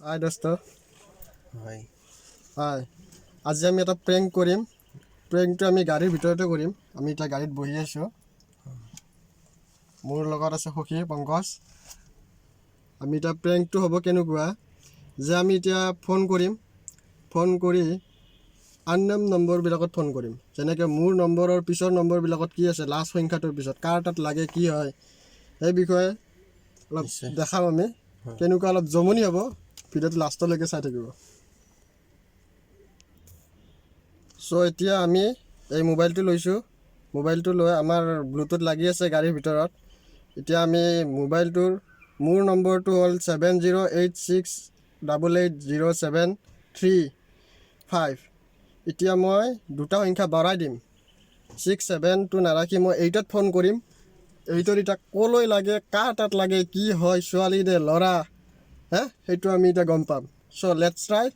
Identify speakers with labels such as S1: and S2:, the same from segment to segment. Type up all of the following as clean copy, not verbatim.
S1: হাই দোস্ত।
S2: হয়।
S1: হাই, আজি আমি এটা প্ৰেংক কৰিম। প্ৰেংকটো আমি গাড়ীৰ ভিতৰতে কৰিম। আমি এতিয়া গাড়ীত বহি আছোঁ। মোৰ লগত আছে সখী পংকজ। আমি এতিয়া প্ৰেংকটো হ'ব কেনেকুৱা যে আমি এতিয়া ফোন কৰিম, ফোন কৰি আননাম নম্বৰবিলাকত ফোন কৰিম। যেনেকৈ মোৰ নম্বৰৰ পিছৰ নম্বৰবিলাকত কি আছে, লাষ্ট সংখ্যাটোৰ পিছত কাৰ তাত লাগে, কি হয়, সেই বিষয়ে অলপ
S2: নিশ্চয়।
S1: দেখাম আমি। কেনেকুৱা অলপ জমনি হ'ব, ভিডিঅ'টো লাষ্টলৈকে চাই থাকিব। চ' এতিয়া আমি এই মোবাইলটো লৈছোঁ। মোবাইলটো লৈ আমাৰ ব্লুটুথ লাগি আছে গাড়ীৰ ভিতৰত। এতিয়া আমি মোবাইলটোৰ, মোৰ নম্বৰটো হ'ল 7086880735। এতিয়া মই দুটা সংখ্যা বঢ়াই দিম। 6 7টো নাৰাখি মই 8ত ফোন কৰিম। 8ত এতিয়া ক'লৈ লাগে, কাৰ তাত লাগে, কি হয়, ছোৱালী নে ল'ৰা হে, সেইটো আমি এতিয়া গম পাম। চ' let's try.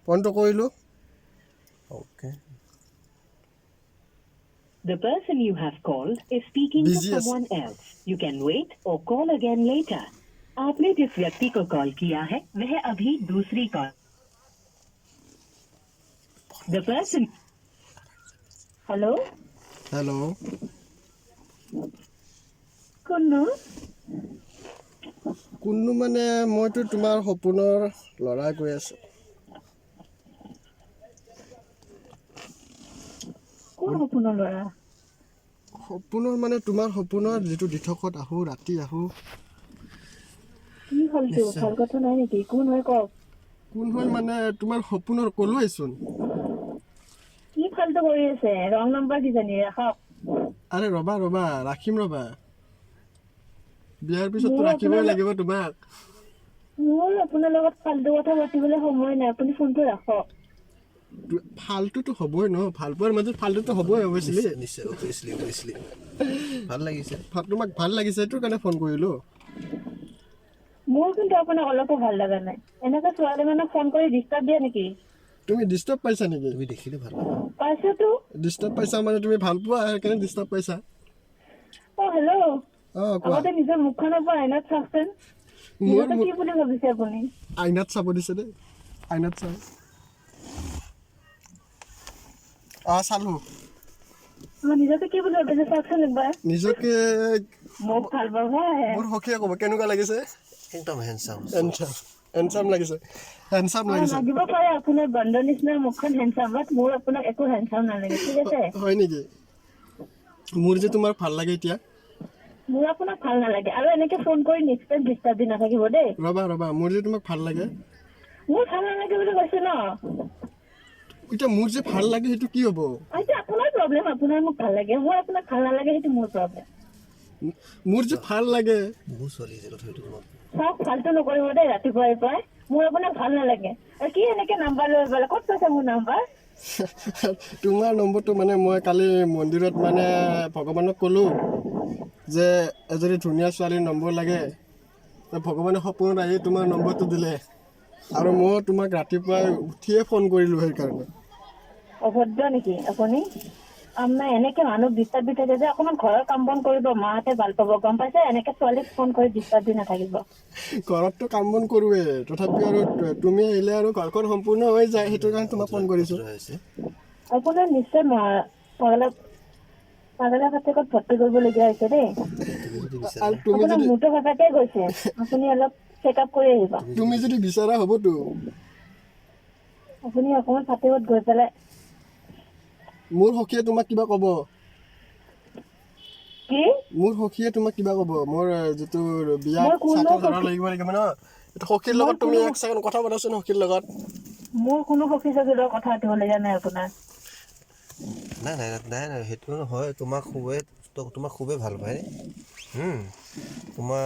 S1: ফোনটো কৰিলোঁ।
S2: Okay.
S3: The person you have called is speaking
S1: Busy
S3: to
S1: as-
S3: someone else. You can wait or call again later. आपने जिस व्यक्ति को कॉल किया है, वह अभी दूसरी call. The person. Hello.
S1: Hello.
S3: কোননো?
S1: কোননো মানে, মইতো তোমাৰ সপোনৰ ল'ৰা কৈ আছোঁ।
S3: কোন সপোনৰ ল'ৰা?
S1: সপোনৰ মানে তোমাৰ সপোনৰ, যিটো দিঠকত আহোঁ, ৰাতি আহোঁ।
S3: কি হ'লতো? ভাল কথা নাই নেকি? কোন হয় কওক।
S1: কোন হয় মানে, তোমাৰ সপোনৰ ক'লোৱেচোন।
S3: কি ফাল্টু কৰি আছে? ৰং নম্বৰ কিজানি, ৰাখক।
S1: আৰে ৰ'বা ৰ'বা, ৰাখিম ৰ'বা। বিয়াৰ পিছততো
S3: মোৰ
S1: ৰাখিবই
S3: আপোনাৰ-
S1: লাগিব তোমাক।
S3: মোৰ আপোনাৰ লগত ফাল্টু কথা পাতিবলৈ সময় নাই, আপুনি ফোনটো ৰাখক।
S1: ফাল্টুতো হ'বই ন, ভাল পোৱাৰ মাজত ফাল্টুতো হ'বই অৱশ্যে।
S2: নিশ্চয়, অভিয়াছলি অভিয়াছলি ভাল লাগিছে।
S1: তোমাক ভাল লাগিছে, সেইটো কাৰণে ফোন কৰিলোঁ।
S3: মোৰ কিন্তু আপোনাক অলপো ভাল লগা নাই। এনেকে ছোৱালী মানুহক ফোন কৰি ডিষ্টাৰ্ব দিয়ে নেকি?
S1: তুমি ডিষ্টাৰ্ব পাইছা নেকি?
S2: তুমি দেখিলে ভাল পাবা।
S3: পাইছোতো।
S1: ডিষ্টাৰ্ব পাইছা মানে তুমি ভাল পোৱা, সেইকাৰণে ডিষ্টাৰ্ব পাইছা।
S3: অ হেল্ল'।
S1: অঁ, কোৱা।
S3: আগতে নিজৰ মুখখনৰ পৰা আইনাত চাওকচোন।
S1: মোৰ
S3: নিজকে কি বুলি ভাবিছে আপুনি?
S1: আইনাত চাব দিছে দেই, আইনাত চাওঁ। অঁ, চালোঁ।
S3: মই নিজকে কি বুলি ভাবিছে চাওকচোন একবাৰ।
S1: নিজকে
S3: মোক ভাল পাব আহে।
S1: মোৰ সখীয়ে ক'ব কেনেকুৱা লাগিছে।
S2: একদম হেণ্ডচাম।
S1: হেণ্ডচাম, হেণ্ডচাম লাগিছে, হেণ্ডচাম লাগিছে।
S3: লাগিব পাৰে আপোনাৰ বান্দৰ নিচিনা মুখখন হেণ্ডচাম, বাট মোৰ আপোনাক একো হেণ্ডচাম নালাগে, ঠিক আছে?
S1: হয় নেকি? মোৰ যে তোমাৰ ভাল লাগে এতিয়া।
S3: মোৰ আপোনাক ভাল নালাগে আৰু এনেকে ফোন কৰি নেক্সট টাইম ডিষ্টাৰ্ব দি নাথাকিব দেই।
S1: ৰ'বা ৰ'বা, মোৰ যে তোমাক ভাল লাগে।
S3: মোৰ ভাল নালাগে বুলি কৈছে ন।
S1: এতিয়া মোৰ যে ভাল লাগে সেইটো কি হ'ব?
S3: এতিয়া আপোনাৰ প্ৰব্লেম, আপোনাৰ মোক ভাল লাগে, মোৰ আপোনাক ভাল নালাগে, সেইটো মোৰ প্ৰব্লেম।
S1: মোৰ যে ভাল লাগে।
S2: বহুত ছোৱালী আছে, তথাপিতো তোমাক
S3: চাওক, ফাল্টু নকৰিব দেই ৰাতিপুৱাই পুৱাই। মোৰ আপোনাক ভাল নালাগে। আৰু কি এনেকে নাম্বাৰ লৈ পেলাই ক'ত পাইছে মোৰ নাম্বাৰ?
S1: তোমাৰ নম্বৰটো মানে মই কালি মন্দিৰত মানে ভগৱানক ক'লোঁ যে এজনী ধুনীয়া ছোৱালীৰ নম্বৰ লাগে। তো ভগৱানে সপোনত আহি তোমাৰ নম্বৰটো দিলে আৰু মই তোমাক ৰাতিপুৱাই উঠিয়ে ফোন কৰিলোঁ সেইকাৰণে।
S3: অভদ্ৰ নেকি আপুনি? আপোনাৰ এনেকে মানুহক ডিষ্টাৰ্ব দি থাকে যে, অকণমান ঘৰৰ কাম বন কৰিব, মাহঁতে ভাল পাব, গম পাইছে? এনেকে ছোৱালীক ফোন কৰি ডিষ্টাৰ্ব দি নাথাকিব।
S1: ঘৰততো কাম বন কৰোঁৱে, তথাপিও আৰু তুমি আহিলে আৰু ঘৰখন সম্পূৰ্ণ হৈ যায়, সেইটো কাৰণে তোমাক ফোন কৰিছোঁ।
S2: হৈছে।
S3: আপোনাৰ নিশ্চয় পাগলা পাগলা ফাটেকত ভৰ্তি কৰিবলগীয়া হৈছে দেই।
S2: তুমি যদি বিচাৰা
S1: আৰু তুমি
S3: আপোনাৰ
S1: যদি
S3: মূৰটো সঁচাকে গৈছে, আপুনি অলপ চেক আপ কৰি আহিব।
S1: তুমি যদি বিচাৰা হ'বতো।
S3: আপুনি অকণমান ফাটেকত গৈ পেলাই
S1: মোৰ সখীয়ে তোমাক কিবা ক'ব।
S3: কি?
S1: মোৰ সখীয়ে তোমাক কিবা ক'ব। মোৰ যিটো বিয়াত
S3: মোৰ কোনো
S1: চাকল ধৰা
S3: সখী-
S1: লাগিব লাগিব ন, এইটো সখীৰ লগত তুমি এক ছেকেণ্ড কথা পাতাচোন সখীৰ লগত।
S3: মোৰ কোনো সখী চখীৰ লগত কথা পাতিবলগীয়া নাই আপোনাৰ।
S2: নাই নাই নাই নাই, সেইটো নহয়। তোমাক খুবেই ভাল পায়। তোমাৰ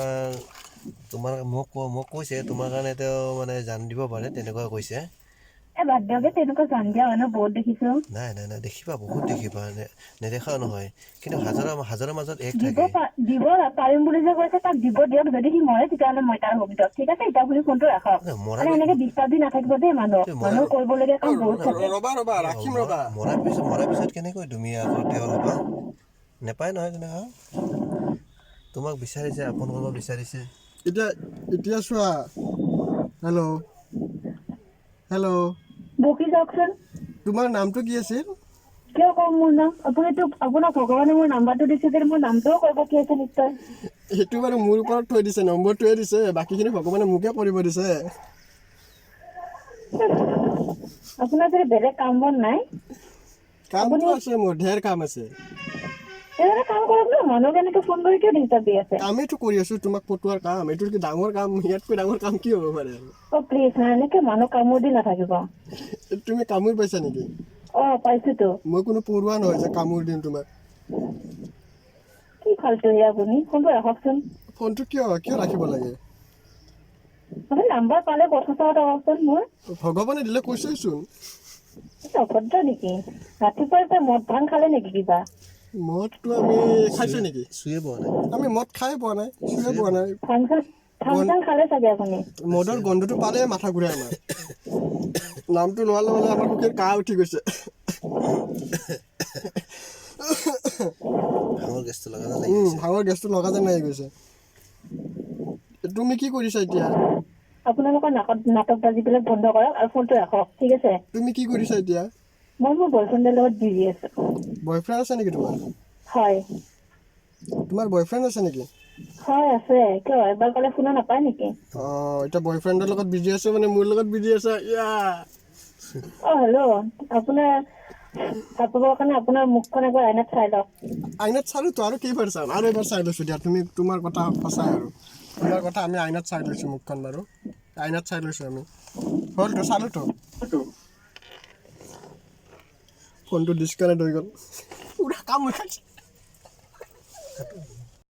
S2: তোমাৰ মোক কৈছে, তোমাৰ কাৰণে তেওঁ মানে জান দিব পাৰে, তেনেকুৱা কৈছে।
S3: এ বাদ দিয়ক, তেনেকুৱা জান দিয়া মানুহ বহুত দেখিছো।
S2: নাই নাই নাই, দেখিবা, বহুত দেখিবা, নেদেখাও নহয়, কিন্তু হাজাৰৰ হাজাৰৰ মাজত এক
S3: দিব
S2: থাকে।
S3: দিব পাৰিম বুলি যে কৈছে, তাক দিব দিয়ক। যদি সি মৰে তেতিয়াহ'লে মই তাৰ হ'ম দিয়ক, ঠিক আছে? এতিয়া আপুনি ফোনটো ৰাখক।
S2: নাই, মৰা
S3: মানে এনেকে ডিষ্টাৰ্ব দি নাথাকিব দেই মানুহক।
S2: মৰা-
S3: মানুহ কৰিবলগীয়া কাম বহুত থাকে।
S1: ৰ'বা ৰ'বা, ৰাখিম ৰ'বা।
S2: মৰাৰ পিছত কেনেকৈ তুমি আকৌ তেওঁৰ হ'বা? নেপায় নহয় তেনেকুৱা। তোমাক বিচাৰিছে, আপোন কৰিব বিচাৰিছে।
S1: এতিয়া এতিয়া চোৱা, হেল্ল', হেল্ল'।
S3: বকি যাওকচোন।
S1: তোমাৰ নামটো কি আছিল?
S3: কিয় কম মোৰ নাম? আপুনিতো আপোনাক ভগৱানে মোৰ নাম্বাৰটো দিছে যে মোৰ নামটোও কৈ পঠিয়াইছে নিশ্চয়।
S1: সেইটো বাৰু মোৰ ওপৰত থৈ দিছে, নম্বৰটোৱে দিছে, বাকীখিনি ভগৱানে মোকে কৰিব দিছে।
S3: আপোনাৰ যদি বেলেগ কাম বন নাই,
S1: কামটো আছে, মোৰ ঢেৰ কাম আছে।
S3: তেনেহ'লে কাম কৰক ন। মানুহক এনেকে ফোন কৰি কিয় ডিষ্টাৰ্ব দি আছে?
S1: কামেইতো কৰি আছো, তোমাক পটোৱাৰ কাম। এইটো কি ডাঙৰ কাম? ইয়াতকৈ ডাঙৰ কাম কি হ'ব পাৰে আৰু?
S3: অ প্লিজ না, এনেকে মানুহ কামোৰ দি নাথাকিব।
S1: তুমি কামোৰ পাইছা নেকি?
S3: অ, পাইছোতো।
S1: মই কোনো পৰুৱা নহয় যে কামোৰ দিম তোমাক।
S3: কি ফাল্টু হে আপুনি! ফোনটো ৰাখকচোন।
S1: ফোনটো কিয় কিয় ৰাখিব লাগে?
S3: আপুনি নাম্বাৰ পালে কথা চথা কওকচোন মোৰ।
S1: ভগৱানে দিলে কৈছেচোন।
S3: এইটো অভদ্ৰ নেকি? ৰাতিপুৱাই পুৱাই মদ ভাং খালে নেকি কিবা?
S1: মদটো আমি খাইছো নেকি?
S2: চুয়ে পোৱা নাই।
S1: আমি মদ খাই পোৱা নাই, চুয়ে পোৱা নাই।
S3: ভাং চাং খালে চাগে আপুনি।
S1: মদৰ গন্ধটো পালে মাথা ঘূৰাই আমাৰ। নামটো লোৱাৰ লগে লগে আমাৰ কুকুৰ কাহ উঠি গৈছে।
S2: ভাঙৰ গেছটো লগা যেন লাগি গৈছে।
S1: ভাঙৰ গেছটো লগা যেন লাগি গৈছে। তুমি কি কৰিছা এতিয়া?
S3: আপোনালোকৰ নাকত নাটকবাজিবিলাক বন্ধ কৰক আৰু ফোনটো ৰাখক, ঠিক আছে?
S1: তুমি কি কৰিছা এতিয়া?
S3: মই মোৰ বয়ফ্ৰেণ্ডৰ লগত বিজি আছো।
S1: বয়ফ্ৰেণ্ড আছে নেকি তোমাৰ?
S3: হয়।
S1: তোমাৰ বয়ফ্ৰেণ্ড আছে নেকি?
S3: হয়, আছে। কিয়, এবাৰ ক'লে শুনা নাপায় নেকি?
S1: অঁ, এতিয়া বয়ফ্ৰেণ্ডৰ লগত বিজি আছে মানে মোৰ লগত বিজি আছে ইয়া।
S3: অ হেল্ল', আপোনাৰ ভাবিবৰ কাৰণে আপোনাৰ মুখখন এবাৰ আইনাত চাই লওক।
S1: আইনাত চালোতো, আৰু কেইবাৰ চাম? আৰু এবাৰ চাই লৈছোঁ দিয়া। তুমি তোমাৰ কথা সঁচাই আৰু তোমাৰ কথা আমি আইনাত চাই লৈছোঁ মুখখন বাৰু। আইনাত চাই লৈছোঁ আমি, হ'লতো, চালোতো। ফোনটো ডিছকানেক্ট হৈ গ'ল। পুৰা কাম হৈ খাইছে।